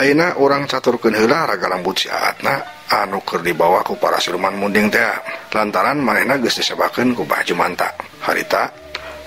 Ayeuna urang caturkeun heula raga lembut si Aatna anu keur dibawa ku para siluman munding teh lantaran manehna geus disebakeun ku Bah Jumanta. Harita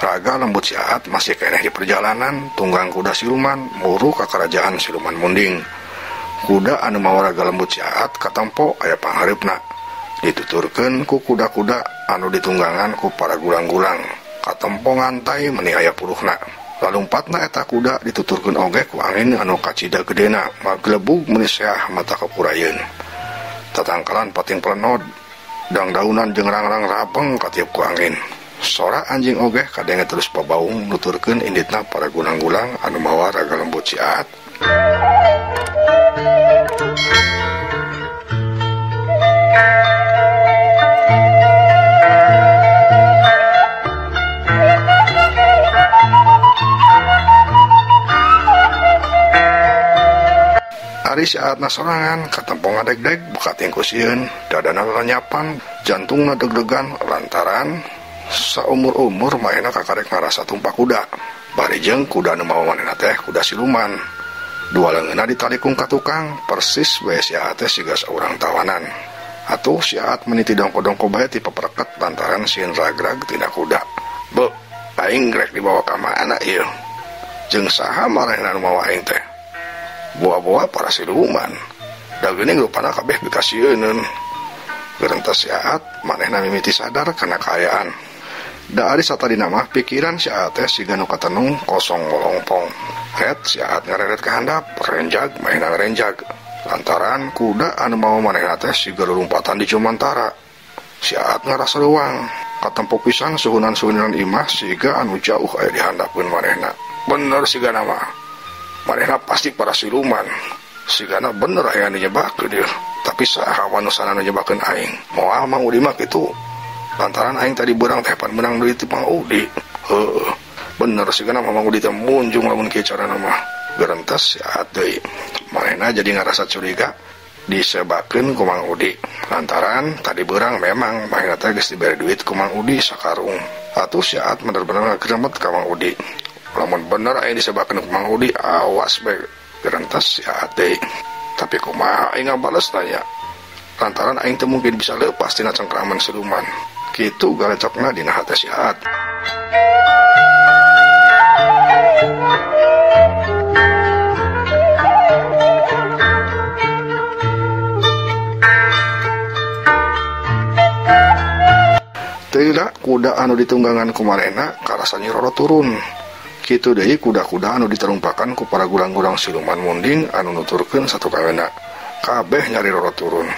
raga lembut si Aat masih keneh di perjalanan tunggang kuda siluman muru ka kerajaan siluman munding. Kuda anu mawa raga lembut si Aat katempo aya panghareupna. Dituturkeun ku kuda-kuda anu ditunggangan ku para gulang-gulang. Katempo ngantai meni aya puluhna. Lalumpatna eta kuda dituturkeun oge ku angin anu kacida gedena maglebug meuni seah mata kapurayeun. Tatangkalan pating plenod dangdaunan jeung rang-rang rapeng katiup ku angin. Sora anjing oge kadenge terus pabaung nuturkeun inditna para gulang-gulang anu mawa raga lembut si Aat. Ari si Aatna sorangan katempo ngadegdeg buka tingku sieun, dadana lelenyapan, jantungna deg-degan lantaran saumur-umur manehna kakarek ngarasa tumpak kuda. Bari jeung kuda nu mawa manehna teh kuda siluman. Dua leungeunna ditalikung ka tukang, persis we si Aat teh siga saurang tawanan. Atuh si Aat meniti dongko-dongko bae ti pepereket lantaran sieun ragrag tina kuda. Beuh, aing rek dibawa ka mana ieu? Jeung saha manehna nu mawa aing teh? Buah-buah para siluman. Da geuning rupana kabeh bikasieuneun. Gerentas si Aat manehna mimiti sadar kana kaayaan. Da ari satadina mah pikiran si Aat teh siga nu katenung kosong molongpong. Ret si Aat ngareret ka handap, renjag manehna ngarenjag. Lantaran kuda anu mawa manehna teh siga lulumpatan di Jumantara. Si Aat ngarasa leuwang, katempo pisan suhunan-suhunan imah siga anu jauh aya di handapeun manehna. Bener sigana mah. Manehna pasti para siluman. Sigana bener aya nu nyebakeun ieu. Tapi saha wanusana nu nyebakeun aing? Moal Mang Udi mah kitu. Lantaran aing tadi beurang teh pan meunang duit ti Mang Udi. Heueuh. Bener sigana mah Mang Udi teh munjung lamun kieu carana mah. Gerentes si Aat deui. Manehna jadi ngarasa curiga disebakeun ku Mang Udi. Lantaran tadi beurang memang manehna teh geus dibere duit ku Mang Udi sakarung. Atuh si Aat bener-bener ngageremet ka Mang Udi. Lamun bener aing disebakeun ku Mang Udi, awas bae gerentes si Aat deui. Tapi kumaha aing ngabales tanya. Lantaran aing teu mungkin bisa leupas tina cengkraman siluman. Kitu galecokna dina hate si Aat. Teu lila kuda anu ditunggangan ku manehna karasa nyiroro turun. Kitu deui kuda-kuda anu diterumpakan ku para gulang-gulang siluman munding anu nuturkeun satukangna. Kabeh nyari roro turun.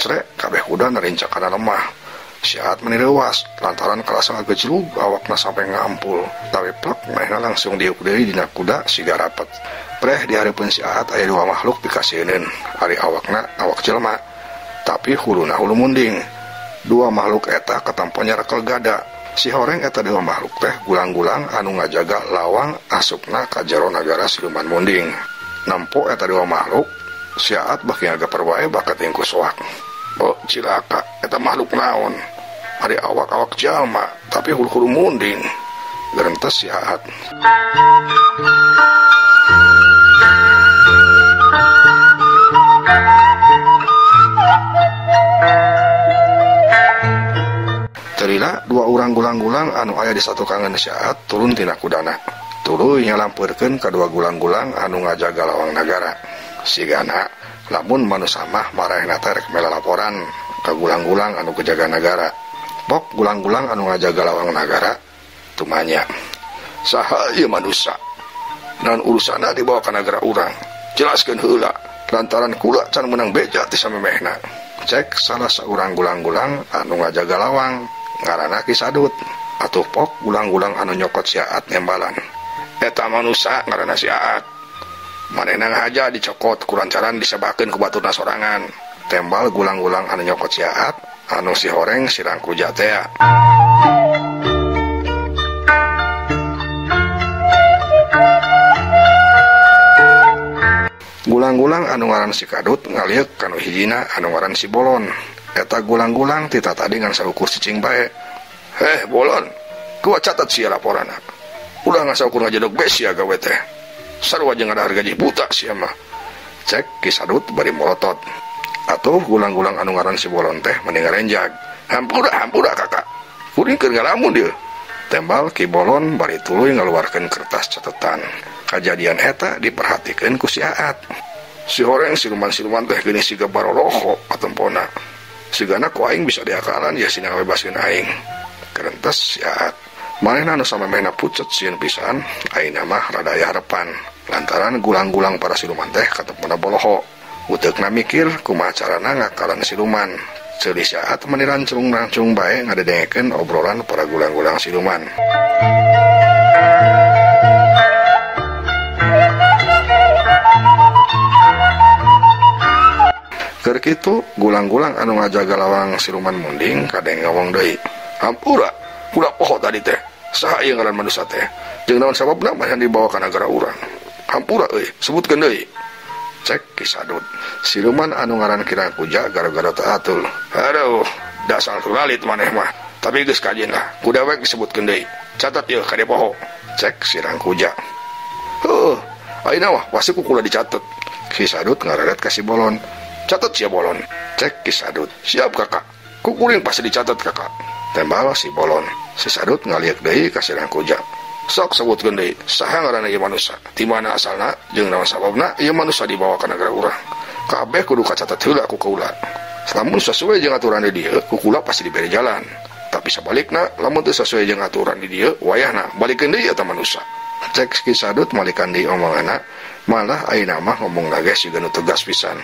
Crek kabeh kuda narincak kana lemah. Si Aat meni leuwas lantaran karasa ngagejlug awakna sampai ngampul. Tapi plek manehna langsung diuk deui dina kuda siga rapet. Preh di hareupeun si Aat aya dua makhluk pikasieuneun. Ari awakna awak jelema, tapi huluna hulu munding. Dua makhluk eta katampo nyarekel gada. Si horeng eta dua makhluk teh gulang-gulang anu ngajaga lawang asupna ka jero nagara siluman munding. Nempo eta dua makhluk, si Aat baki ngagaper wae bakat ingku soak. Oh, cilaka, eta makhluk naon? Ari awak-awak jalma, tapi hulu-hulu munding. Gerentes si Aat. Teu lila Telila dua urang gulang-gulang anu aya di satukangan si Aat turun tina kudana. Tuluy nyalampeurkeun kadua gulang-gulang anu ngajaga lawang nagara. Sigana lamun manusa mah marehna teh rek mela laporan ka gulang-gulang anu kejaga nagara. Pok gulang-gulang anu ngajaga lawang nagara tumanya. Saha ieu manusa? Naon urusanna dibawa ka nagara urang? Jelaskeun heula lantaran kula can meunang beja ti samemehna. Cek salah saurang gulang-gulang anu ngajaga lawang ngaranna Ki Sadut. Atuh pok gulang-gulang anu nyokot si Aat nembalan. Eta manusa ngaranna si Aat. Manehna ngahaja dicokot kulantaran disebakeun ku baturna sorangan. Tembal gulang-gulang anu nyokot si Aat anu si horeng si Rangkuja tea. Gulang-gulang anu ngaran si Kadut ngalieuk kanu hijina anu ngaran si Bolon. Eta gulang-gulang tita tadi ngan saukur cicing bae. Heh Bolon, kuat catat sia laporanna. Ulah ngasaukur ngajedog be sia gawe teh. Sarua jeung ngadahar gaji buta sia mah. Cek Ki Sadut bari molotot. Atuh gulang-gulang anu ngaran si Bolon teh mending ngarenjag. Hampura hampura kakak. Kuring keur ngalamun dieu. Tembal Ki Bolon bari tuluy ngaluarkeun kertas catatan. Kajadian eta diperhatikeun ku si Aat. Si horeng siluman-siluman teh geuning siga baroloho atempona. Sigana ku aing bisa diakalan ya sina ngabebaskeun aing. Kerentes si Aat. Manehna anu samemehna pucet sieun pisan, ayeuna mah rada aya harepan. Lantaran gulang-gulang para siluman teh katempona boloho. Uteukna mikir kumaha carana ngakalan siluman. Ceuli si Aat meni rancung-rancung bae ngadedengekeun obrolan para gulang-gulang siluman. Keur kitu gulang-gulang anu ngajaga lawang siluman munding kadeng ngomong deui. Hampura, kula poho tadi teh. Saha ieu ngaran manusa teh? Jeung naon sababna manehna dibawa ka nagara urang? Hampura euy, sebutkeun deui. Cek Ki Sadut. Siluman anu ngaran Ki Rangkuja gara-gara teu atul. Aduh, dasar tulalit maneh mah. Tapi geus kajin lah, ku dewek disebutkeun deui. Catat ieu kade poho. Cek si Rangkuja. Heuh, ayeuna mah pasti ku kula dicatet. Ki Sadut ngareret ka si Bolon. Catat sia Bolon. Cek Ki Sadut. Siap kakak. Kukuring pasti dicatat kakak. Tembal si Bolon. Si Sadut ngaliek deui ka si Rangkuja. Sok sebutkeun deui, saha ngaranna ieu manusa? Ti mana asalna jeung naon sababna ieu manusa dibawa ka nagara urang? Kabeh kudu kacatet heula ku kaula. Lamun sasuai jeung aturan di dieu, ku kula pasti dibere jalan. Tapi sabalikna, lamun teu sasuai jeung aturan di dieu, wayahna balikeun deui eta manusa. Cek Ki Sadut malikan deui omonganna, malah ayeuna mah ngomong lage siga nu tegas pisan.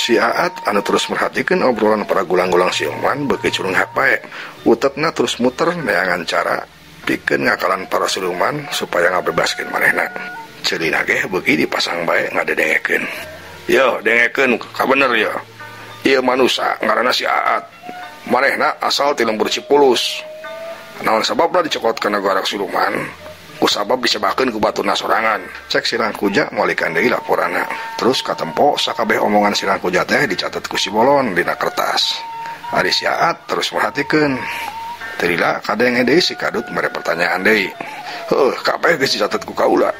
Si Aat anu terus merhatikeun obrolan para gulang-gulang siluman beuki curung bae. Utekna terus muter neangan cara pikeun ngakalan para siluman supaya ngabebaskeun manehna. Ceulina ge beuki dipasang bae ngadedengekeun. Yo, dengekeun kabener yo. Ieu manusa ngaranna si Aat. Manehna asal ti lembur Cipulus. Naon sababna dicokot ka nagara siluman? Kusabab disebakeun ku baturna sorangan. Cek si Rangkuja malikan deui laporanna. Terus katempo sakabeh omongan si Rangkuja teh dicatet ku si Bolon dina kertas. Ari si Aat terus merhatikeun. Teu lila kadenge deui si Kadut mere pertanyaan deui. Heuh, kabeh geus dicatet ku kaula.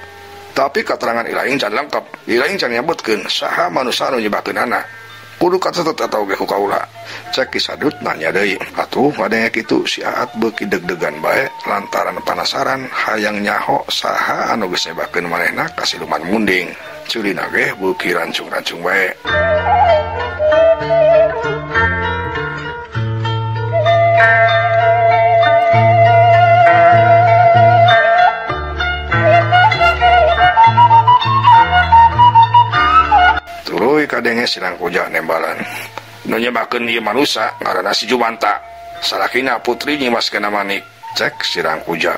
Tapi katerangan ilaing can lengkap. Ilaing can nyebutkeun saha manusa anu nyebakeunana. Kudu kacatet atau ge ku kaula. Cek Ki Sadut nanya deui. Atuh ngadenge kitu si Aat beuki deg-degan bae lantaran panasaran hayang nyaho saha anu geus nyebakeun manehna ka siluman munding. Ceulina ge beuki rancung-rancung bae. Tuluy kadenge si Rangkuja nembalan. Nu nyebakeun ieu manusa ngaranna si Jumanta. Salakina putri Nyimas Kena Manik. Cek si Rangkuja.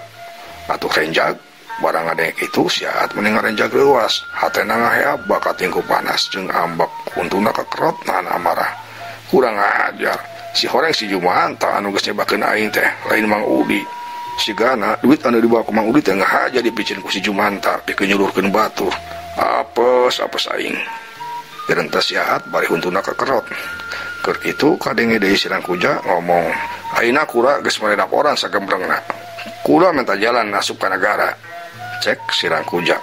Atuh renjag barang ngadenge kitu si Aat mending ngarenjag leuwas. Hatena ngaheap bakat tingku panas jeung ambek untuna kekerot nahan amarah. Kurang ajar. Si horeng si Jumanta anu geus nyebakeun aing teh lain Mang Udi. Sigana duit anu dibawa ku Mang Udi teh ngahaja dipicen ku si Jumanta pikeun nyulurkeun batur. Apes apes aing. Direntas si Aat bari huntuna kekerot. Keur kitu kadenge deui si Rangkuja ngomong, "Ayeuna kura geus mere laporan sagembrengna. Kura minta jalan asup ka nagara." Cek si Rangkuja.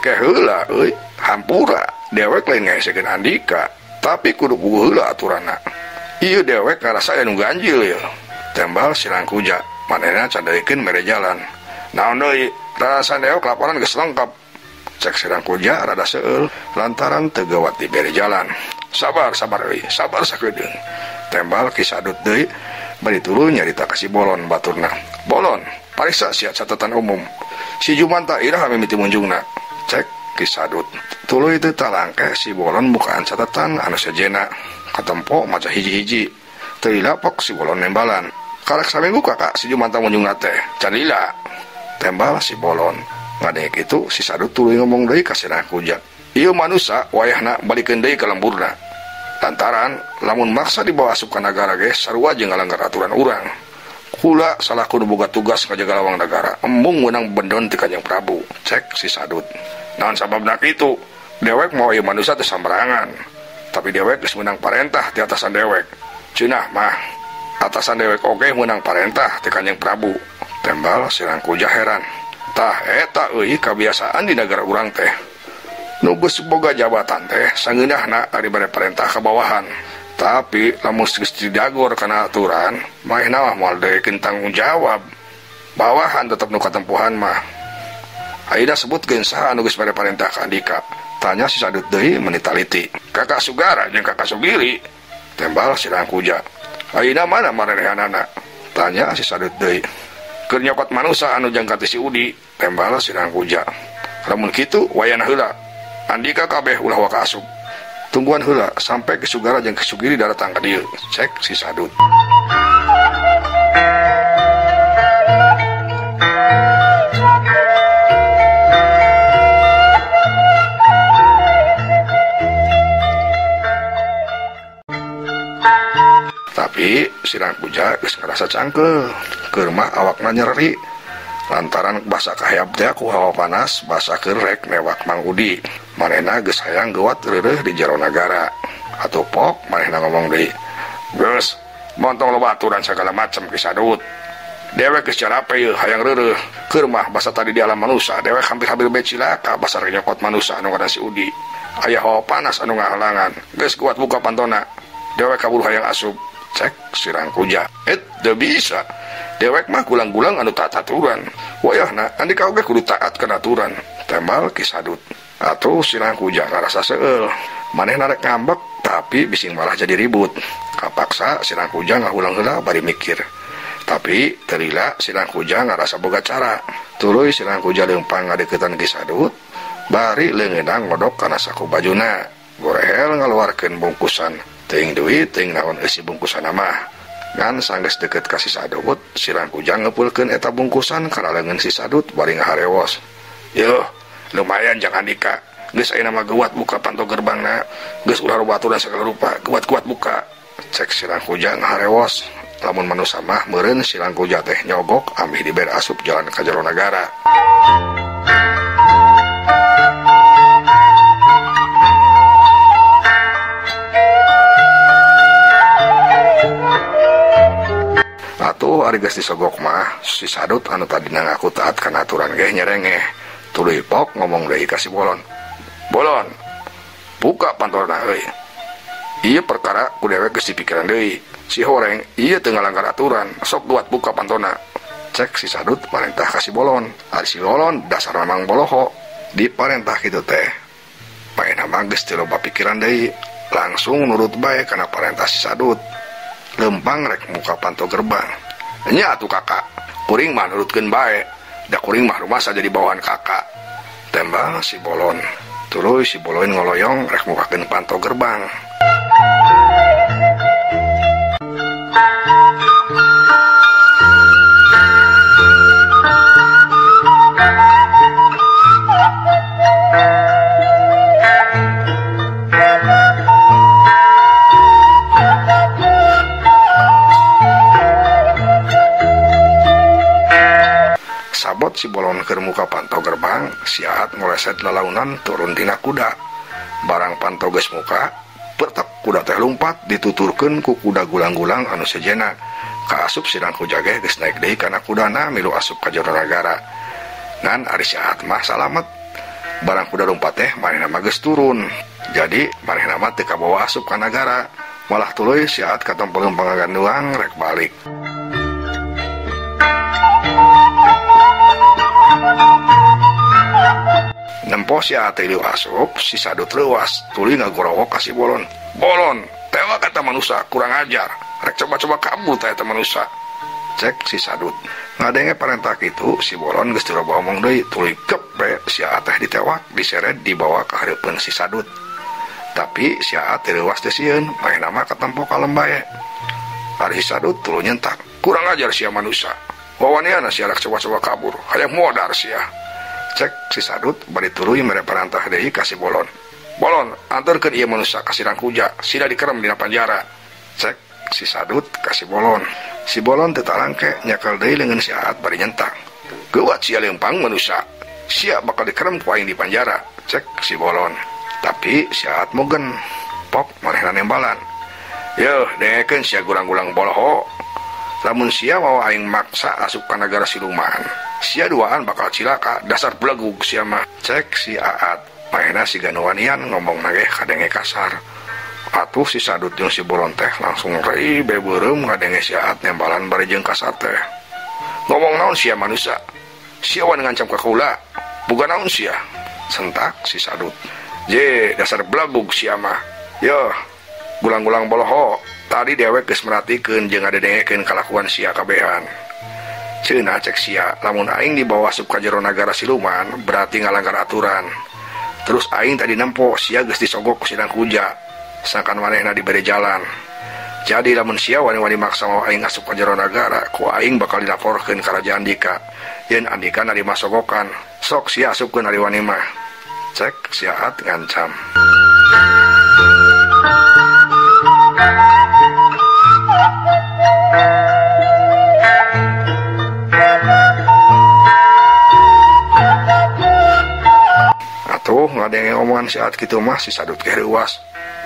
Ke heula euy, hampura dewek lain ngaesekeun Andika. Tapi kudu puguh heula aturanna. Ieu dewek ngarasa aya nu ganjil ieu. Tembal si Rangkuja, manehna can deulikeun mere jalan. Naon deui, rarasan dewek laporan geus lengkap. Cek si Rangkuja rada seueul lantaran teu gawat dibere jalan. Sabar, sabar euy, sabar sakedeung. Tembal Ki Sadut deui bari tuluy nyarita ka si Bolon baturna. Bolon, pariksa sia catatan umum. Si Jumanta iraha mimiti munjungna. Cek Ki Sadut. Tuluy teu talangke si Bolon bukaan catatan anu sejena. Katempo maca hiji-hiji. Teu lapok si Bolon nembalan. Karek saminggu kakak si Jumanta munjungna teh. Can lila. Tembal si Bolon. Ngadenge kitu si Sadut tuluy ngomong deui ka si Rangkuja. Ieu manusa wayahna balikeun deui ka lemburna. Lantaran lamun maksa dibawa asup ka nagara ge sarua jeung ngalanggar aturan urang. Kula salaku nu boga tugas ngajaga lawang nagara, embung meunang bendon ti Kanjeng Prabu. Cek si Sadut. Naon sababna kitu? Dewek mawa ieu manusa teh sambarangan. Tapi dewek geus meunang parentah ti atasan dewek. Cenah mah atasan dewek oge meunang parentah ti Kanjeng Prabu. Tembal si Rangkuja heran. Tah eta euy kabiasaan di nagara urang teh. Nu geus boga jabatan teh sangeunahna ari bare parentah ka bawahan. Tapi lamun geus didagor kana aturan, manehna mah moal deulikeun tanggung jawab. Bawahan tetep nu katempuhan mah. Ayeuna sebutkeun saha anu geus bare parentah ka Andika. Tanya si Sadut deui meni taliti. Kakak Sugara jeung Kakak Sugiri. Tembal si Rangkuja. Ayeuna mana marenehanana? Tanya si Sadut deui. Keur nyokot manusa anu jangka ti si Udi. Tembal si Rangkuja. Lamun kitu wayana heula. Andika kabeh ulah waka asup. Tungguan heula sampai ke Sugara jeung ke Sugiri daratang ka dieu. Cek si Sadut. Tapi si Rangkuja geus ngarasa cangkeul. Keur mah awakna nyeri. Lantaran basa kaheab teh ku hawa panas, basa keur rek newak Mang Udi. Manehna geus hayang geuwat reureuh di jero nagara. Atuh pok manehna ngomong deui. Geus, montong loba aturan sagala macam Ki Sadut. Dewek geus carape ieu hayang reureuh. Keur mah basa tadi di alam manusa, dewek hampir-hampir bae cilaka basa rek nyokot manusa anu ngaran si Udi. Aya hawa panas anu ngahalangan. Geus kuat buka pantona. Dewek kaburu hayang asup. Cek si Rangkuja. Teu bisa. Dewek mah gulang-gulang anu taat aturan. Wayahna Andika oge kudu taat kana aturan. Tembal Ki Sadut. Atuh si Rangkuja ngarasa seueul. Manehna rek ngambek tapi bising malah jadi ribut. Kapaksa si Rangkuja ngahulang heula bari mikir. Tapi teu lila si Rangkuja ngarasa boga cara. Tuluy si Rangkuja leumpang ngadeukeutan Ki Sadut, bari leungeunna ngodok kana saku bajuna. Gorehel ngaluarkeun bungkusan. Teuing duit, teuing naon eusi bungkusan mah. Ngan sanggeus deukeut ka si Sadut, si Rangkuja ngeupulkeun eta bungkusan kana leungeun si Sadut bari ngaharewos. Yeuh, lumayan jang Andika. Geus ayeuna mah geuwat buka panto gerbangna. Geus ulah loba aturan sagala rupa, geuwat-kuat buka. Cek si Rangkuja ngaharewos. Lamun manusa mah meureun si Rangkuja teh nyogok amih dibere asup jalan ka jero nagara. Atuh ari geus disogok mah si Sadut anu tadina ngaku taat kana aturan ge nyerengeh. Tuluy pok ngomong deui ka si Bolon. Bolon, buka pantona euy. Ieu perkara ku dewek geus dipikiran deui. Si horeng ieu teu ngalanggar aturan, sok duat buka pantona. Cek si Sadut parentah ka si Bolon. Ari si Bolon dasar mamang boloho. Diparentah kitu teh. Paena mah geus teu loba pikiran deui, langsung nurut bae kana parentah si Sadut. Lempang rek muka panto gerbang. Nya atuh kakak, kuring mah nurutkeun bae. Da kuring mah rumasa jadi bawahan kakak. Tembal si Bolon. Tuluy si Bolon ngoloyong rek mukakeun panto gerbang. Sabot si Bolon keur muka panto gerbang, si Aat ngoleset lalaunan turun tina kuda. Barang panto geus muka, pertek kuda teh lumpat dituturkeun ku kuda gulang-gulang anu sejena. Kaasup si Rangkuja ge geus naik deui kana kudana milu asup ka jero nagara. Ngan ari si Aat mah salamet. Barang kuda lumpat teh manehna mah geus turun. Jadi manehna mah teu kabawa asup ka nagara. Malah tuluy si Aat katempo leumpang ngaganduang rek balik. Nempo si Aat teh asup, si Sadut leuwas, tuluy ngagorowok ka si Bolon. Bolon, tewak eta manusia kurang ajar. Rek coba-coba kabur teh eta manusia. Cek si Sadut. Ngadenge parentah kitu, si Bolon geus teu loba omong deui, tuluy kep si Aat teh ditewak, diseret dibawa ka hareupeun si Sadut. Tapi si Aat teh leuwas teh sieun, manehna mah katempo kalem bae. Ari si Sadut tuluy nyentak, kurang ajar sia manusia. Wawaniana sia rek coba-coba kabur, hayang modar sia. Cek si Sadut bari tuluy mere parentah deui ka si Bolon. Bolon, anterkeun ieu manusia ka Sirang Kuja, sida dikerem dina panjara. Cek si Sadut ka si Bolon. Si Bolon teu talangke nyekel deui leungeun si Aat bari nyentak. Geuwat sia leumpang manusia, sia bakal dikerem ku aing di panjara. Cek si Bolon. Tapi si Aat mogen, pok manehna nembalan. Yeuh, dengekeun sia gulang-gulang boloho. Lamun sia mawa aing maksa asup ka nagara siluman, sia duaan bakal cilaka, dasar belegug sia mah. Cek si Aat. Manehna siga nu wanian ngomong nage kadenge kasar. Atuh si Sadut jeung si Bolon teh langsung rei beureum ngadenge si Aat nembalan bari jeung kasar teh. Ngomong naon sia manusia? Sia wani ngancam ka kaula. Boga naon sia? Sentak si Sadut. Je, dasar belegug sia mah. Yeuh, gulang-gulang boloho. Tadi dewek geus merhatikeun jeung ngadengekeun kalakuan sia kabehan. Ceunah cek sia, lamun aing dibawa asup ka jero nagara siluman berarti ngalanggar aturan. Terus aing tadi nempo sia geus disogok ku Sirang Kuja, sangkan manehna dibere jalan. Jadi lamun sia wani-wani maksa mawa aing asup ka jero nagara, ku aing bakal dilaporkeun ka Raja Andika. Yen Andika narima sogokan, sok sia asupkeun ari wani mah. Cek si Aat ngancam. Atuh ngadenge omongan si Aat kitu mah si Sadut ge reuwas.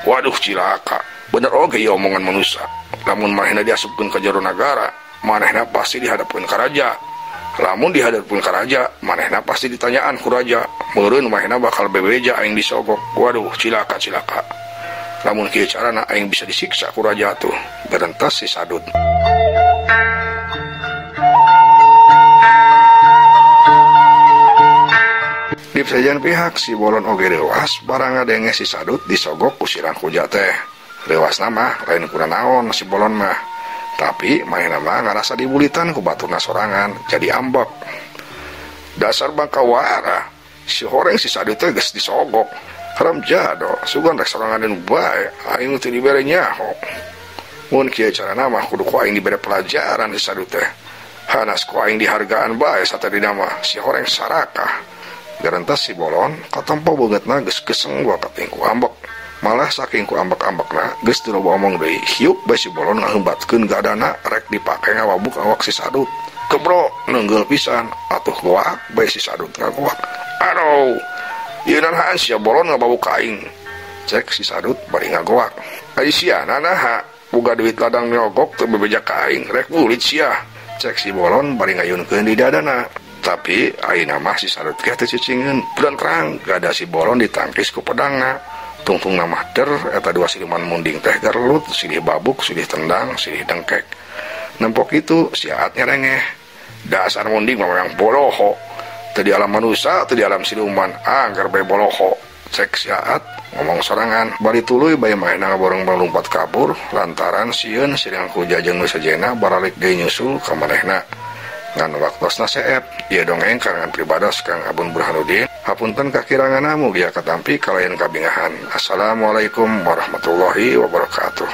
Waduh cilaka, bener oge ieu omongan manusia. Lamun manehna diasupkeun ka jero nagara, manehna pasti dihadapkeun ka raja. Lamun dihadapkeun ka raja, manehna pasti ditanyaan ku raja. Meureun manehna bakal bebeja aing disogok. Waduh cilaka cilaka. Lamun kieu carana aing bisa disiksa ku raja atuh. Berentas si Sadut. Di sejen pihak si Bolon oge reuwas barang ngadenge si Sadut disogok ku Sirang Kuja teh. Reuwasna mah lain kuna naon si Bolon mah. Tapi manehna mah ngarasa dibulitan ku baturna sorangan jadi ambek. Dasar bangka wara, si horeng si Sadut teh geus disogok. Haram jado, sugan rek sorangan nu bae, aing teu dibere nyaho. Mun kieu carana mah kudu ku aing dibere pelajaran si Sadut teh. Hanas ku aing dihargaan bae satadina mah si horeng sarakah. Garantas si Bolon katempo beungeutna geus geseng wakating ku ambek. Malah saking ku ambek-ambekna geus teu loba omong deui, hiup bae si Bolon ngahembatkeun gadana rek dipake ngawabuk awak si Sadut. Kebro neunggeul pisan, atuh goak bae si Sadut ngagoak. Aduh, ieu nanahaan sia Bolon ngababuk ka aing. Cek si Sadut bari ngagoak. Ai sia nanaha boga duit ladang nyogok teu bebeja ka aing, rek bulit sia. Cek si Bolon bari ngayunkeun di dadana. Tapi ayeuna mah si Sadut ge teu cicingeun, terang gada si Bolon ditangkis ku pedangna. Tungtungna mah der eta dua siluman munding teh gerelut, silih babuk, silih tendang, silih dengkek. Nempok itu si Aat nyerengeh. Dasar munding mah memang boloho. Teu di alam manusia, teu di alam siluman, anggar bae boloho. Cek si Aat ngomong sorangan, bari tuluy bae manehna ngaborong lompat kabur lantaran sieun Sirang Kuja jeung nu sejena baralik deui nyusul ka manehna. Ngan waktosna seep, ieu dongeng karangan pribados Kang Abun Burhanuddin. Hapunten kakiranganna mugia katampi kalayan kabingahan. Assalamualaikum warahmatullahi wabarakatuh.